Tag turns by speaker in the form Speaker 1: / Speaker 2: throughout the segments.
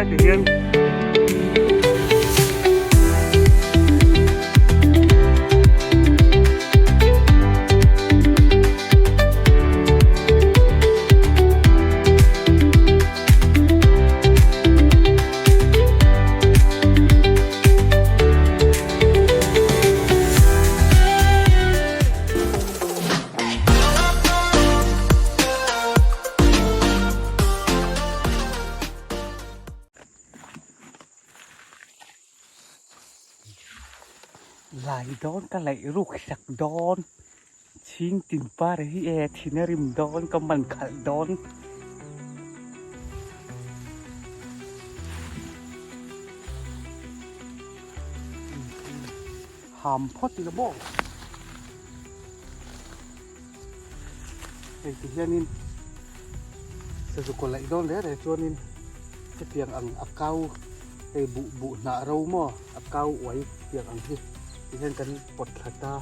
Speaker 1: e ti hian. Lai dawn ka laih ruk sak dawn chhing tin par hi e thin a rim dawn ka man khalh dawn. Ham phawt ila maw? Hei ti hianin sazu kaw laih dawn reh reh chuanin hetiang ang a kau hei buh buh hnah ro maw a kau uai tiang ang hi ti hian kan pawt thla ta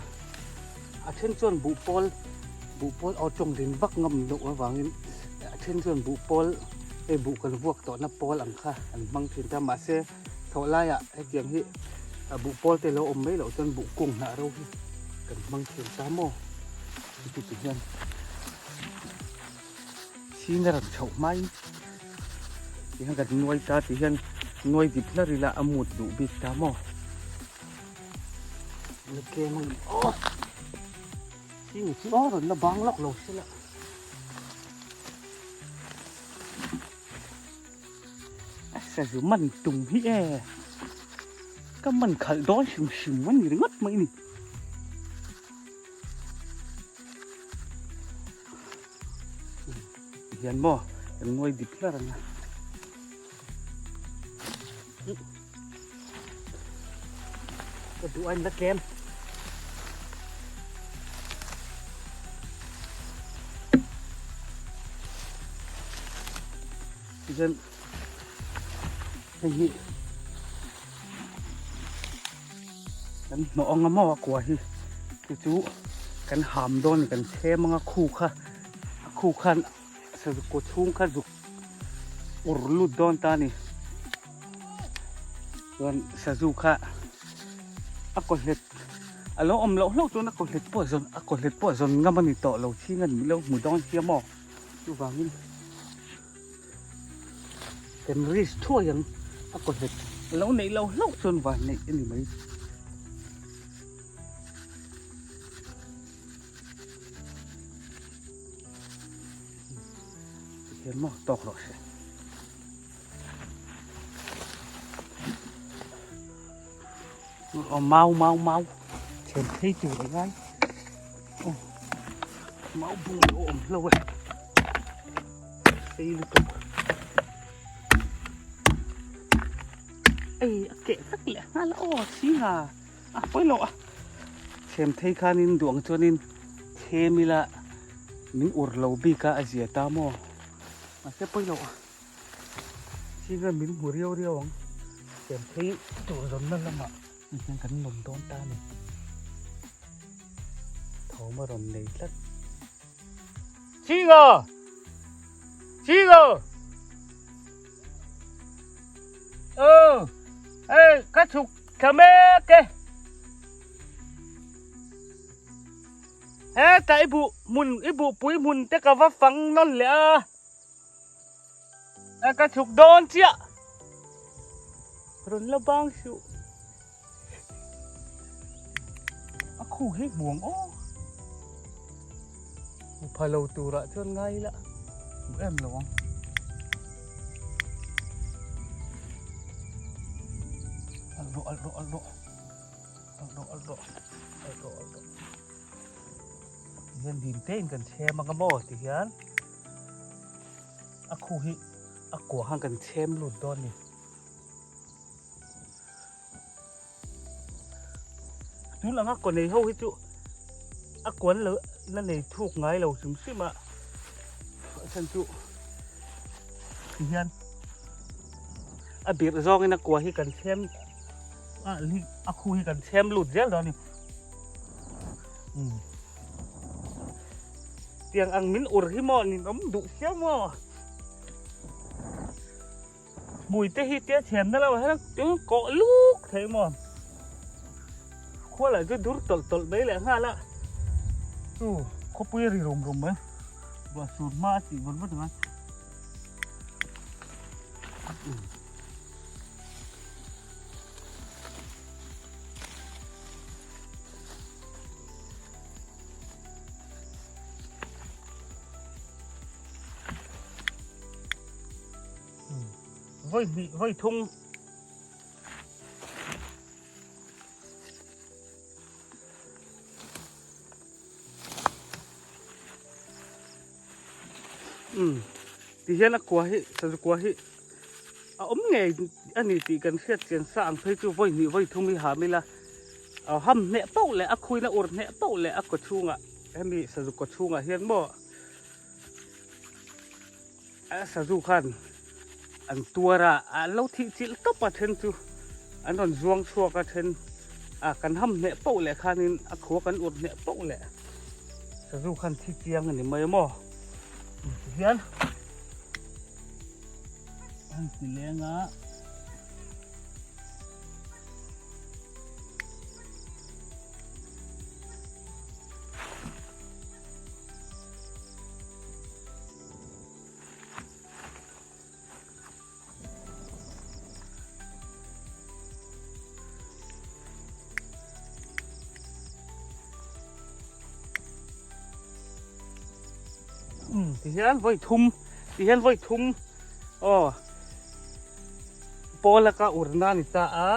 Speaker 1: a then chuan buh pawl buh pawl aw tawng din vak ngam loh avangin a then chuan buh pawl hei buh kan vuak tawhna pawl ang kha an hmang thin ta mahse Thawh laiah hetiang hi buh pawl te lo awm mai loh chuan buh kung hnah ro hi kan hmang thiam ta maw heti ti hian chhing a rawn chhoh hmain ti hian kan nuai ta ti hian nuai dip hlar ila a mut duh bik ta maw la tlem ang aw chhing chu aw rawn la bang lawk lo sela. A sazu man tum hi e ka man khalh dawn hrim hrim a ni ringawt mai a ni. Hian maw kan ngawi dik hlar ang a. Ka duh a in la tlem. Tichuan hei hi kan hnawh anga maw a kua hi chu chu kan ham dawn kan chhem anga khu kha a khu khan sazu kaw chhung kha zuk ur lut dawn ta a ni chuan sazu kha a kaw hlet a lo awm loh hlauh chuan a kaw hlet pawh zawn a kaw hlet pawh zawn ngam a ni tawh lo chhing a ni lo hmu dawn sia maw chuvangin kan risk thuai ang a kaw hlet a lo neih loh hlauh chuan van neih a ni mai. Hian maw tawk rawh se. Mau mau mau then thei tur a ngai. Mau bung lo awm hlo e. Sei lutuk. Ei a keh tak leh nghal a aw chhinga a pawilo a. Them thei khanin duang chuanin them ila min ur lo bik a a zia ta maw mahse pawilo a chhinga min hmu riau riau ang them thei tur zawnna lamah hei hian kan lawm dawn ta a ni thawm a rawn nei tlat chhinga chhinga Ờ, ê, ka chhuk thla mek e. He ta i buh hmun, i buh pui hmun te ka va fang nawn leh a. Ka chhuk dawn chiah. Rawn la bang suh. A khu hi hmuang aw. Pha lo turah chuan ngai ila hmu em lo ang. Alh rawh alh rawh alh rawh alh rawh alh rawh alh rawh alh rawh. Tihian dim te in kan chhem anga maw tihian a khu hi a kua khan kan chhem lut dawn a ni. Tun anga kaw nei ho hi chu a kuan lo la nei thuk ngai lo hrim hrim a a chhan chu ti hian a birh zawngin a kua hi kan chhem a li a khu hi kan chhem lut zel dawn a ni tiang ang min ur hi maw ninawm duh sia maw. Hmui te hi tia thiam na lo hian eng kawh luk thei maw khua lah chu dur tawlh tawlh mai leh nghal a chu khawpui a ri rum rum mai ruah sur hma a tih vawt vawt ang a. Vawi hnih vawi thum umm ti hian a kua hi sazu kua hi a awm ngei a ni tih kan hriat chian sa ang phei chu vawi hnih vawi thum hi ham ila a ham hneh pauh leh a khuina ur hneh pauh leh a kaw chhungah hemi sazu kaw chhungah hian maw A sazu khan an tuar a, an lo thih chilh tawp a then chu an rawn zuang chhuak a then a kan ham hneh poh leh khanin a khua kan ur hneh poh leh sazu khan thi chiang a ni mai maw tihian an ti leng a. Umm ti hian vawi thum ti hian vawi thum aw pawl a ka ur na ni ta a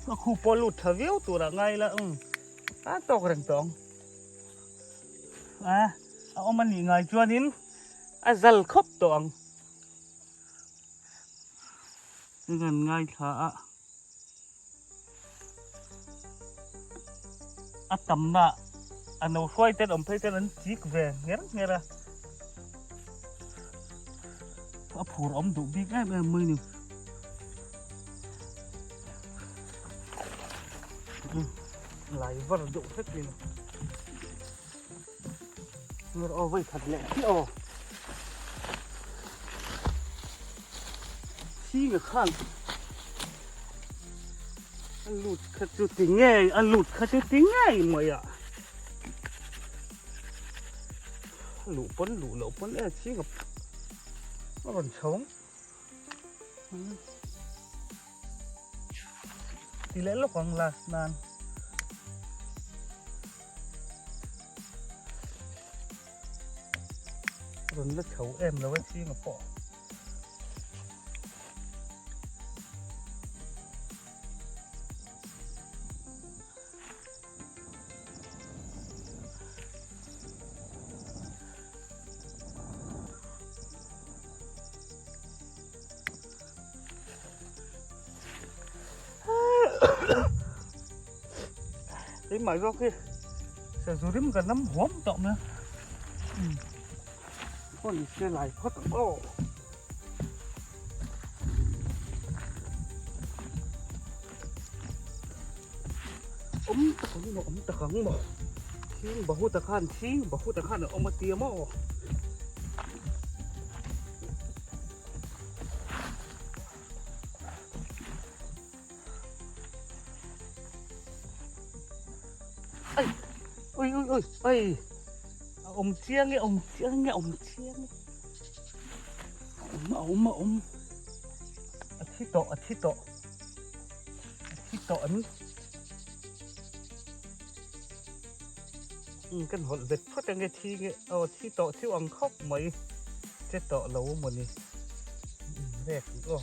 Speaker 1: ka khu pawh lut tha viau tur ah ngai la umm a tawk reng tawh ang. A a awm a nih ngai chuanin a zal khawp tawh ang. Ka kan ngaithla a. A tamna a no hruai ten awm phei chuan an chik ve ngher ngher a. A phur awm duh bik em em mai ni. Lai var deuh hlek ni. Ngur aw voi khat leh khi aw. Thi nga khan. A lut kha chu ti ngei, a lut kha chu ti ngei mai a. A luh pawn luh loh pawn e thi nga a rawn chho ang. Ti leh lawk ang last nan. Rawn la chho em lo a ching a pawh. Keimah zawk hi sazu rim ka nam huam tawh mai a pawh ni se lai phawt ang aw. Awm tak ang maw awm tak ang maw thing bahuta khan thing bahuta khan a awm a tia maw. Ai ui ui ui ai a awm chiang e awm chiang e awm chiang e a awm a awm a awm a thi tawh a thi tawh a thi tawh an umm kan hawlh bet phawt ange thi nge aw thi tawh chu ang khawp mai che tawh lo mawni rek aw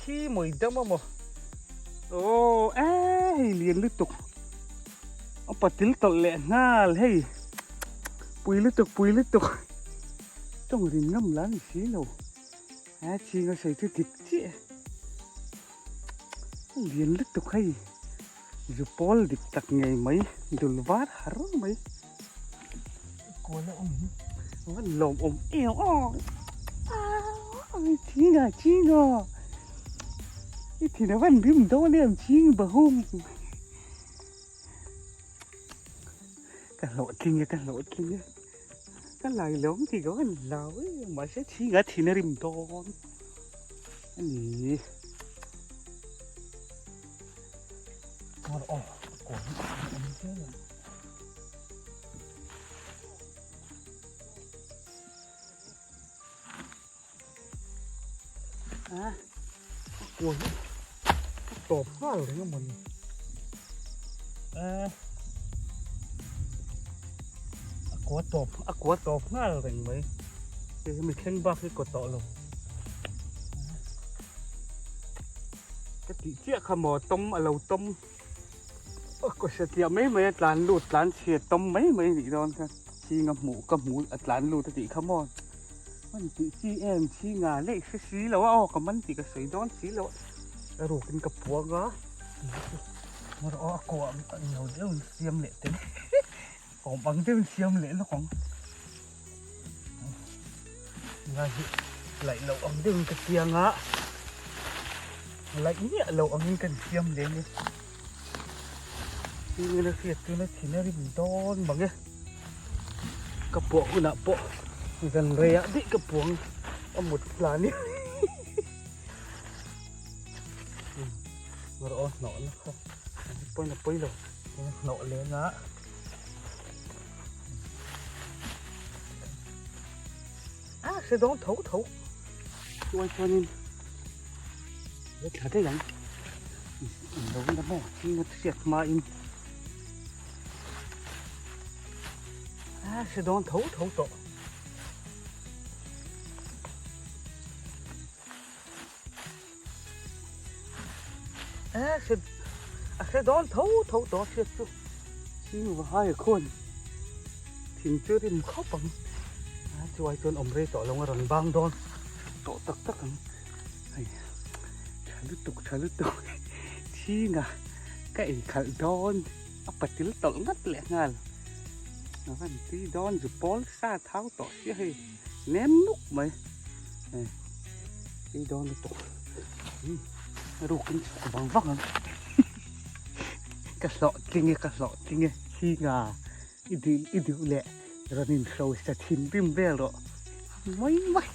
Speaker 1: thi mawi dam a maw aw e hei lian lutuk a patil tawlh leh nghal hei pui lutuk pui lutuk tawng rin ngam la ni si lo. He chhing a sawi chu dik chiah e. Lian lutuk hei. Zu pawl dik tak ngei mai. Dul var har mai. Kual a awm hi. A van lawm awm em aw. Chhing a chhing a. I thin a van rim dawn em chhing bahum. Ka hlawhtling e ka hlawhtling e. Ka lai lo ang tih ka van hlau e, mahse chhingah thin a rim dawn a ni. A kua hi a tawp nghal reng a mawni a kua tawp a kua tawp nghal reng mai hei hi mi thleng bak hi kaw tawh lo ka tih chiah kha maw tawm a lo tawm a kaw satliah mai mai a tlan lut tlan chhiat tawm mai mai a nih dawn kha chhing a hmuh ka hmu a tlan lut a tih kha maw. Man tih chi em chi nga leh hre si lo a aw ka man tih ka sawi dawn si lo a rukin ka puang a mawr aw a kuah ang lo deuh in siam leh tel awm ang deuh in siam leh lawk ang nga hi laih loh ang deuh in ka chiang a laih miah loh ang in kan siam leh nia tin ila hriat chu na thin a rim dawn mang e. Ka puah hunah pawh zan reiah daih ka puang a mut hlan i rawh aw hnawh na kha pawi na pawi lo hnawh leng a a hre dawn tho tho chuai chuanin la thla daih ang in lo la maw thing a chhiat hmain. A hre dawn tho tho tawh. A hre a hre dawn tho tho tawh a hriat chu. Chhing va hai a khawn thin chu rim khawp ang. A chuai chuan awm rei tawh lo a rawn bang dawn tawh tak tak ang. Hei tha lutuk tha lutuk chhinga ka ei khalh dawn a patil tawlh ngat leh nghal a van tui dawn zu pawl sa thau tawh sia hei nem nuk mai hei tui dawn lutuk rukin chhuk vang vang ang ka hlawh tling e ka hlawh tling e chhinga i duh i duh leh rawn inhrosa thinrim vel rawh mai mai.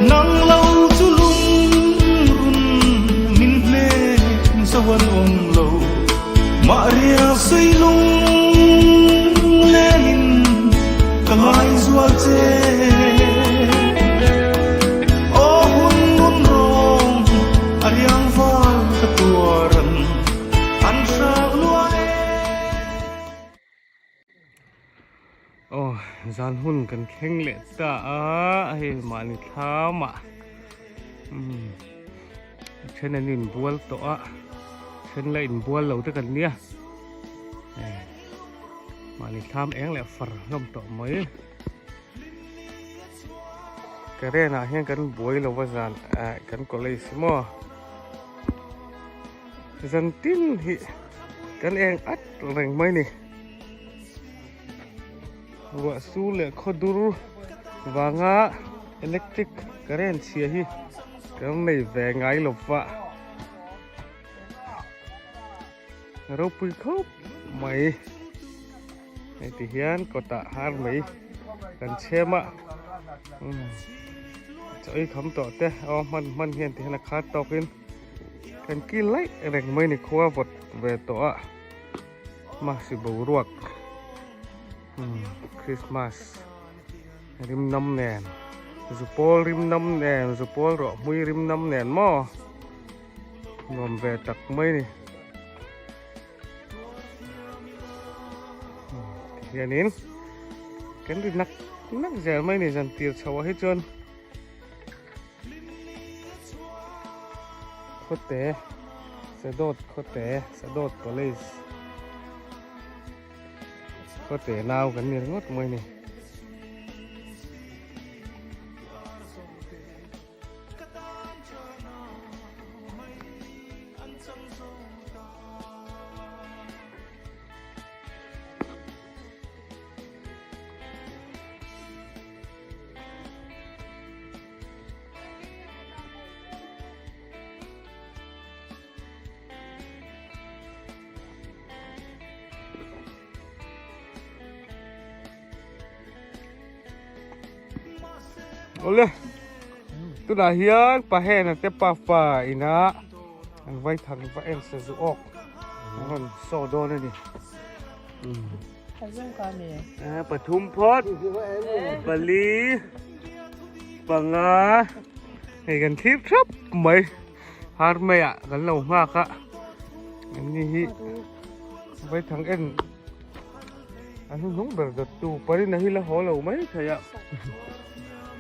Speaker 2: Nang lo chu lungrun min hnem zo an awm lo mah rial sei lung lengin ka ngai zual che. Aw hun nun rawng a riang val ka tuar an an hrang lua e.
Speaker 1: Aw zan hun kan thleng leh ta a hei mahni thlam ah umm a then an inbual tawh a then la inbual lo te kan nia mahni thlam eng leh far hlawm tawh mai. Karen ah hian kan buai lo va zan ah kan college maw zan tin hi kan eng at reng mai ni ruah su leh khaw dur vanga electric current chhia hi kan nei ve ngai lo va ropui khawp mai. Hei ti hian kawtah har mai kan chhem a chaw ei kham tawh te aw hman hman hian ti hian a khat tawk in kan kil laih reng mai ni khua vawt ve tawh a mahse boruak Christmas rim nam nen zupawl rim nam nen zupawl rawh hmui rim nam nen maw nuam ve tak mai ni. Hianin kan ri nak nak zel mai ni zan tir chho ah hi chuan khawte Sadawt khawte Sadawt college khawte nau kan ni ringawt mai ni. Awle tunah hian Pahena te pafa inah an vai thang va en sa zu awk an rawn saw dawn a ni. Pathum phawt pali panga hei kan thlir thap mai har maiah kan lo nghak a an ni hi vai thang en a hnuhnung ber dawt tu parina hi la haw lo mai thei a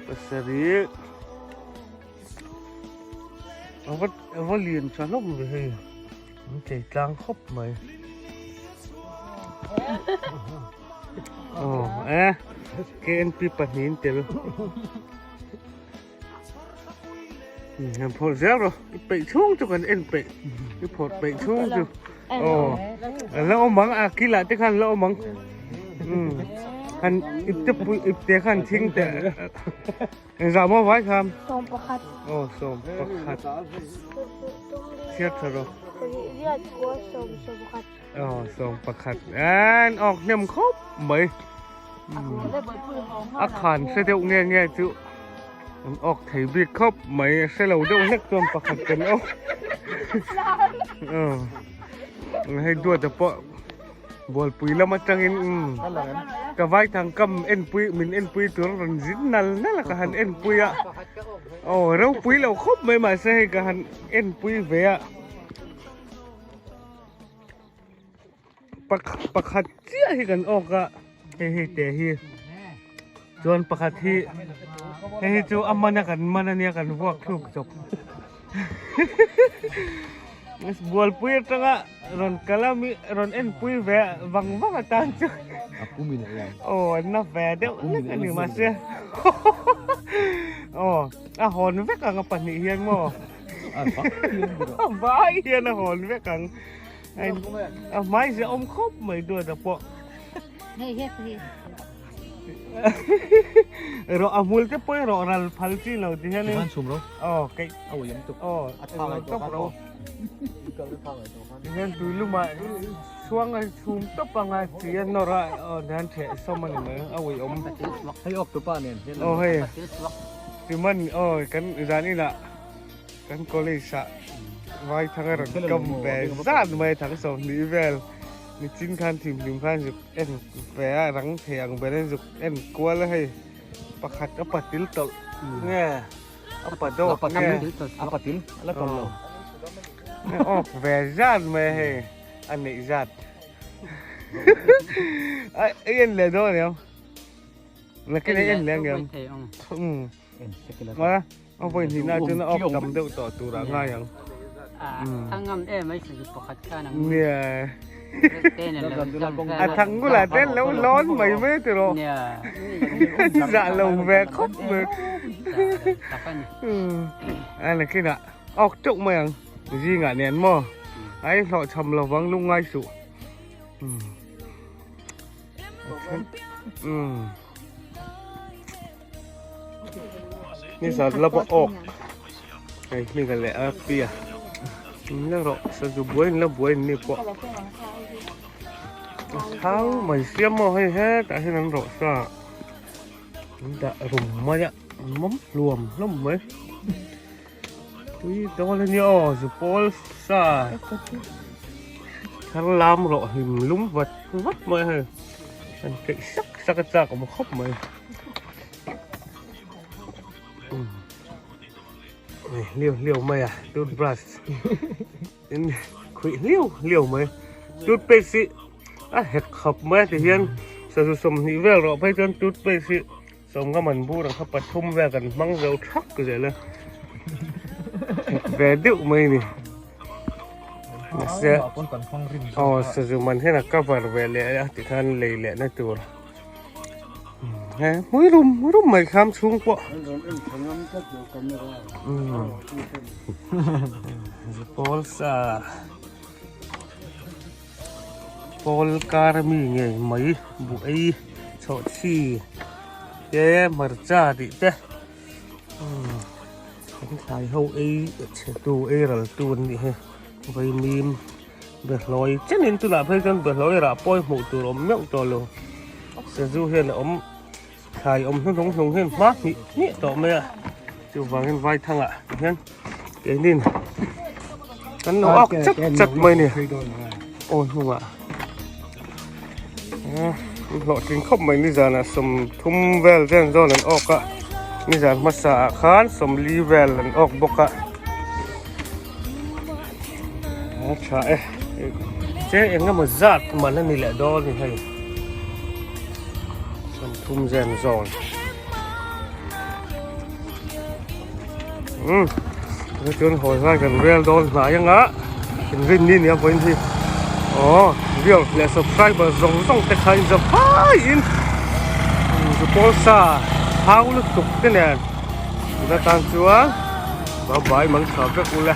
Speaker 1: pasarih a va a va lian tha hlawm ve hei an chei tlang khawp mai aw e K N P pahnihin tel. Han phawrh zel rawh i peih chhung chu kan en peih i phawrh peih chhung chu aw a la awm ang a kilah te khan la awm ang han ipte pui ipte khan thing teh engzah maw vai khan
Speaker 3: sawm pakhat
Speaker 1: aw sawm pakhat chhiat tha rawh
Speaker 3: riat kua sawm sawm pakhat
Speaker 1: aw sawm pakhat en awk hnem khawp mai A khan hre deuh nge nge chu an awk thei bik khawp mai a hre lo deuh hlek chuan pakhat kan awk hei duata pawh bualpui lam atangin ka vai thang kam enpui min enpui tur rawn zin nal nal a ka han enpui a aw ropui lo khawp mai mahse hei ka han enpui ve a. Pakhat chiah hi kan awk a hei hei te hi chuan pakhat hi hei hi chu a man a kan man ania kan vuak thluk chawp bualpui atanga rawn kal a mi rawn enpui ve vang vang atan chu aw an na ve deuh hlek a ni mahse aw a hawn vek ang a pahnih hian maw a vai hian a hawn vek ang. A hmai zia awm khawp mai duat a pawh.
Speaker 3: Hei hek hi.
Speaker 1: Rawh a hmul te pawh rawh ral phal chi lo ti hian in.
Speaker 4: Chhum ro.
Speaker 1: Aw keih.
Speaker 4: A ui am tuk.
Speaker 1: Aw
Speaker 4: a tha ngai
Speaker 1: tawp ro. Ti hian tui luma chhuang a chhum tawp anga chi a nawr a aw hian theh sawm a ni mai a ui awm.
Speaker 4: Hei awk tu pa nen.
Speaker 1: Aw hei. Timan aw kan zan inah. Kan college ah vai thang a rawn kam ve zat mai thang 20 vel nichin khan thimhlim khan zuk en ve a rang thei ang ber in zuk en kual a hei pakhat a patil tawlh nge a pa dawk nge
Speaker 4: a patil a la tawlh lo
Speaker 1: awk ve zat mai hei a neih zat a en leh dawn em nakin a en leh ang em. A vawi hnihna chuan a awk tam deuh tawh tur ah ngai ang.
Speaker 5: A ngam em mai sazu pakhat khan ang.
Speaker 1: Nia. A thang bulah te lo lawn mai mai ti rawh. Zah lo ve khawp mai. A nakinah awk teuh mai ang. Zingah nen maw. Ai hlawh chham lovang lungngai suh. Umm. Ni zat lapa awk hei hming a leh a pia in la rawh sazu buai in la buai an ni pawh a thau mai siam maw hei hetah hian an rawh sa an dah rum mai a an mawm hluam hlawm mai tui dawn a nia aw zu pawl sa thar lam rawh hlim lum vat vat mai a hei an keih sak sak a chak awm khawp mai. Hliau hliau mai a toothbrush in khuih hliau hliau mai toothpaste hi a hek khawp mai a ti hian sazu 20 vel rawh phei chuan toothpaste hi sawmnga man bur ang kha pathum vel kan hmang zo thak zel a hek ve deuh mai a ni mahse aw sazu man hian a cover ve leh a tikhan lei leh na tur. He hmui rum rum mai kham chhung pawh. Pawl sa pawl kar mi ngei mai buh ei chhoh chi te hmarcha tih te kan thlai ho ei chhe tu ei ral tu an nih hi vaimim. Behlawi chenin tunah phei chuan behlawi rah pawi hmuh tur awm meuh tawh lo. Sazu hian a awm
Speaker 6: Thlai awm hnuhnung hnung hian hma hnih hnih tawh mai a, chuvangin vaithangah hian keinin kan lo ak chat chat mai a ni. Aw hnungah hlawhtling khawp mai nizanah 30 vel zen zawn an awk a, nizan hmasa ah khan 40 vel an awk bawk a. A tha e che eng emaw zat man a ni leh dawn a ni hei 30 zen zawn umm chuan hawi lai kan rel dawn hnai anga inrin ni nia vawiin hi aw viewers leh subscriber zawng zawng te kha in zavaiin zu pawl sa hau lutuk te nen tuna tan chuan. Bye bye mang tha vek ule.